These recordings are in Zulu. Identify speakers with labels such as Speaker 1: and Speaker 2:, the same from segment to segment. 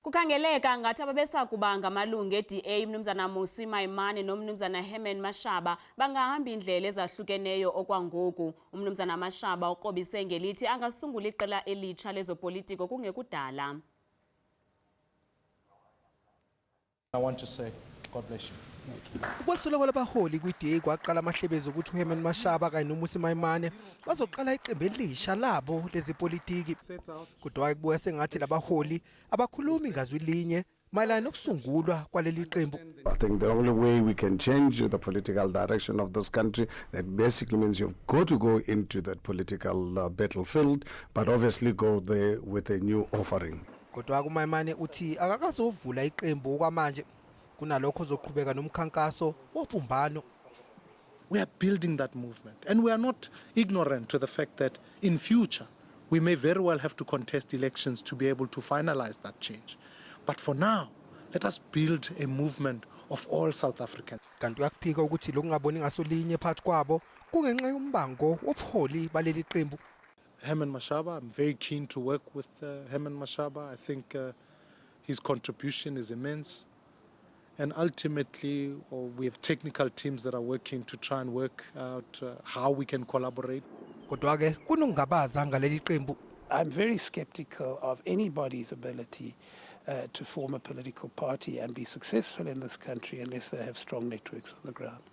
Speaker 1: Kukhangeleka ngathi ababesakuba ngamalungu e-DA Mnumzana Mmusi Maimane noMnumzana Herman Mashaba bangahamba indlela ezahlukeneyo okwangoku. Umnumzana Mashaba ukrobise ngelithi angasungula iqela elitsha lezopolitiko kungekudala.
Speaker 2: I want to say, God bless you.
Speaker 3: Ukwesula kwalabaholi kwi-DA kwaqala amahlebezi ukuthi uHerman Mashaba kanye noMmusi Maimane bazoqala iqembu elisha labo lezepolitiki. Kodwa kubuya sengathi labaholi abakhulumi ngazwi linye mayelana nokusungulwa kwaleli qembu.
Speaker 4: I think the only way we can change the political direction of this country, that basically means you've got to go into that political battlefield, but obviously go there with a new offering.
Speaker 3: Kodwa kuMaimane uthi akakazovula iqembu okwamanje, kunalokho uzoqhubeka nomkhankaso wobumbano.
Speaker 5: We are building that movement, and we are not ignorant to the fact that in future we may very well have to contest elections to be able to finalize that change. But for now, let us build a movement of all South Africans.
Speaker 3: Kanti uyakuphika ukuthi lokungaboni ngasolinye phakathi kwabo kungenxa yombango wobuholi baleli qembu.
Speaker 5: Herman Mashaba, I'm very keen to work with Herman Mashaba. I think his contribution is immense. And ultimately, we have technical teams that are working to try and work out how we can collaborate.
Speaker 3: Kodwa ke kunokungabaza ngaleli qembu.
Speaker 6: I'm very skeptical of anybody's ability to form a political party and be successful in this country unless they have strong networks on the ground.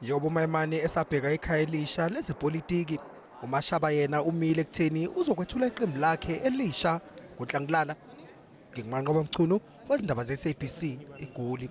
Speaker 3: Njengoba uMaimane esabheka ikhaya elisha lezepolitiki, uMashaba yena umile ekutheni uzokwethula iqembu lakhe elisha ngoNhlangulana. NginguManqoba Mchunu wezindaba ze-SABC eGoli.